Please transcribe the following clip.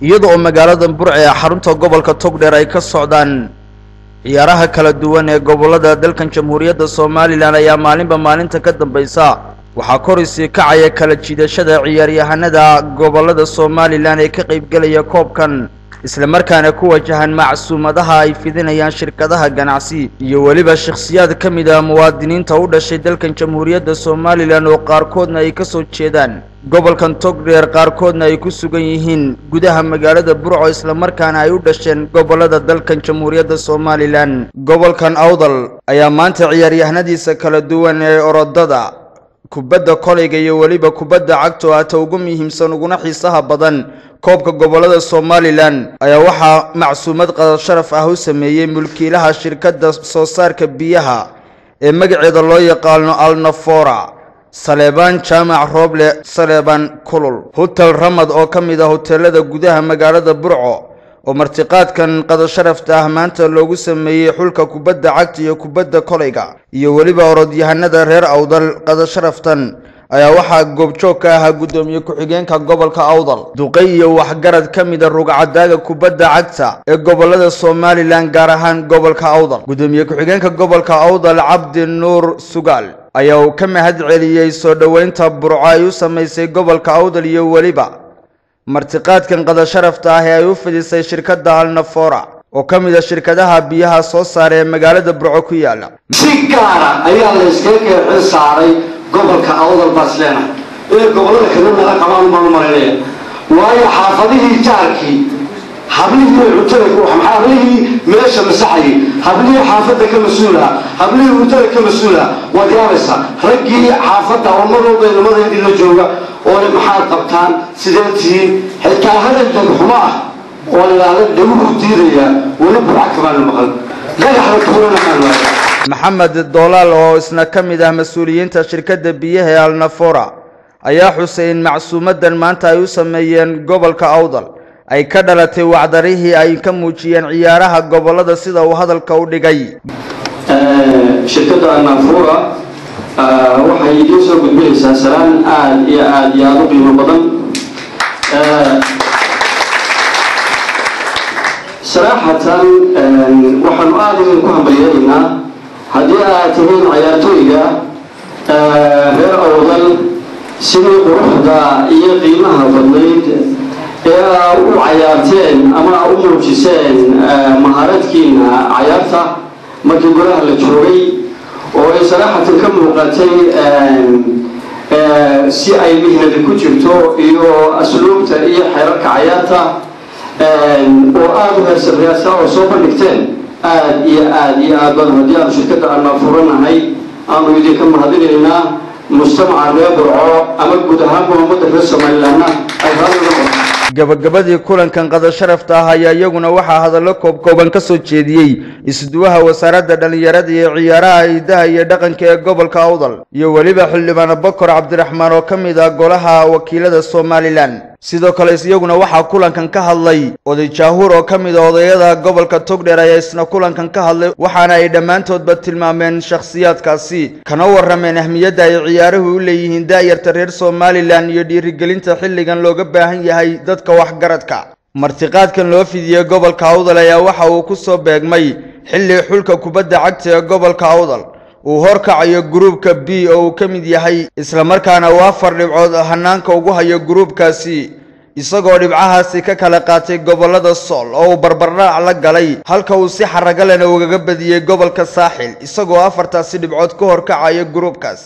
Iyada oo magaalada Burco ee xarunta gobolka Togdheer ay ka socdaan ciyaaraha kala duwan ee gobolada dalkan Jamhuuriyadda Somalilan, ayaa maalinba maalinta ka dambaysa waxaa kor isii kacaya kala jiidashada ciyaaryahanada gobolada Somalilan ee ka qaybgelaya koobkan, isla markaana ku wajahan macsuumadaha ay fidinayaan shirkadaha ganacsi iyo weliba shakhsiyaad ka mid ah muwaadiniinta u dhashay dalkan Jamhuuriyadda Somalilan, oo qaarkoodna ay ka soo jeedaan gobolkan Togdheer, qaarkoodna ay ku sugan yihiin gudaha magaalada Burco, isla markaana ay u dhasheen gobolada dalkan Jamhuuriyadda Somalilan. Gobolkan Awdal ayaa maanta ciyaaryahanadiisa kala duwan ee orodada, kubadda kolayga iyo weliba kubadda cagta, oo ata ugu muhiimsan uguna xiisaha badan koobka gobolada Somalilan, ayaa waxaa macsuumad qadar sharaf ah u sameeyey mulkiilaha shirkadda soo saarka biyaha ee magaceeda loo yaqaano Alnafora, Saleebaan Jaamac Rooble Saleebaan Kulul. Hotel Ramad oo ka mid ah hoteelada gudaha magaalada Burco oo martiqaadkan qadar sharafta ah maanta loogu sameeyey xulka kubadda cagta iyo kubadda kolayga iyo weliba orodyahanada reer Awdal qadar sharaftan, ayaa waxaa goobjoog ka ahaa guddoomiye ku-xigeenka gobolka Awdal, duqey iyo waxgarad ka mida rugcadaaga kubadda cagta ee gobolada Somalilan, gaar ahaan gobolka Awdal. Guddoomiye ku-xigeenka gobolka Awdal Cabdi Nuur Sugaal ayaa uu ka mahad celiyey soo dhoweynta Burco ay u samaysay gobolka Awdal iyo weliba martiqaadkan qadar sharafta ah ee ay u fidisay shirkadda Alnafora oo ka mid a shirkadaha biyaha soo saara ee magaalada Burco ku yaala. Si gaara ayaa la iskaga keexin saaray gobolka Awdal baas leenahay inay gobollada kale nala qabaan baan u malaynaya, waayo xaafadihii jaarkii, hablihii cuntada, hablihii meesha masaxayay, hablihii xaafadda ka mas-uula, hablihii cuntada ka mas-uula, waad yaabaysaa. Raggii xaafadda oo mar walba ilmadeedii la jooga oo le maxaad qabtaan, sidee tihiin, xitaa hadal dhegxumo ah oo la idhaahda dhaguhu diidayaa weli Burca kamaanu maqal, dhagaxda tuurana maan waayo. Maxamed Doolaal oo isna ka mid ah mas-uuliyiinta shirkadda biyaha ee Alnafora ayaa xusay in macsuumadan maanta ay u sameeyeen gobolka Awdal ay ka dhalatay wacdarihii ay ka muujiyeen ciyaaraha gobolada, sida uu hadalka u dhigay. Shirkadda Alnafura waxay idiin soo gudbinaysaa salaan aada iyo aada iyo aada u qiimo badan. Saraaxatan waxaanu aada idinku hambalyeelaynaa haddii aad tihiin cayaartooyga reer Awdal, sidii quruxda iyo qiimaha badnayd ee aa u cayaarteen ama u muujiseen mahaaradkiina cayaarta markii golaha la joogay, oo ay saraaxatan ka muuqatay si ay mihnadi ku jirto iyo asluubta iyo xeerarka cayaarta oo aada u heersareeysa oo soo bandhigteen. Aada iyo aada iyo aad badan haddii aanu shirkadda Alnaafuranahay aanu idinka mahadinaynaa, mujtamaca reer Burco ama guud ahaanba ummadda reer Somalilandna ay raalli uga noqoto. Gabagabadii kulankan qadar sharafta ah ayaa iyaguna waxaa hadallo koobkooban ka soo jeediyey isuduwaha wasaaradda dhallinyarada iyo ciyaaraha, hidaha iyo dhaqanka ee gobolka Awdal iyo weliba xildhibaan Bokor Cabdiraxmaan oo ka mid ah golaha wakiilada Somalilan. Sidoo kale iyaguna waxaa kulankan ka hadlay oday Jaahuur oo ka mid a odayada gobolka Togdheer ayaa isna kulankan ka hadlay, waxaana ay dhammaantoodba tilmaameen shakhsiyaadkaasi kana warrameen ahmiyadda ay ciyaaruhu u leeyihiin daayarta reer Somalilan iyo dhiirigelinta xilligan looga baahan yahay dadka waxgaradka. Martiqaadkan loo fidiyey gobolka Awdal ayaa waxa uu ku soo beegmay xilli xulka kubadda cagta ee gobolka Awdal uu horkacayo gruubka B oo uu ka mid yahay, islamarkaana uu 4 dhibcood hanaanka ugu hayo gruubkaasi, isagoo dhibcahaasi ka kala qaatay gobolada Sool oo uu barbardhac la galay, halka uu si xarago lena ugaga badiyey gobolka Saaxil, isagoo afartaasi dhibcood ka horkacayo gruubkaas.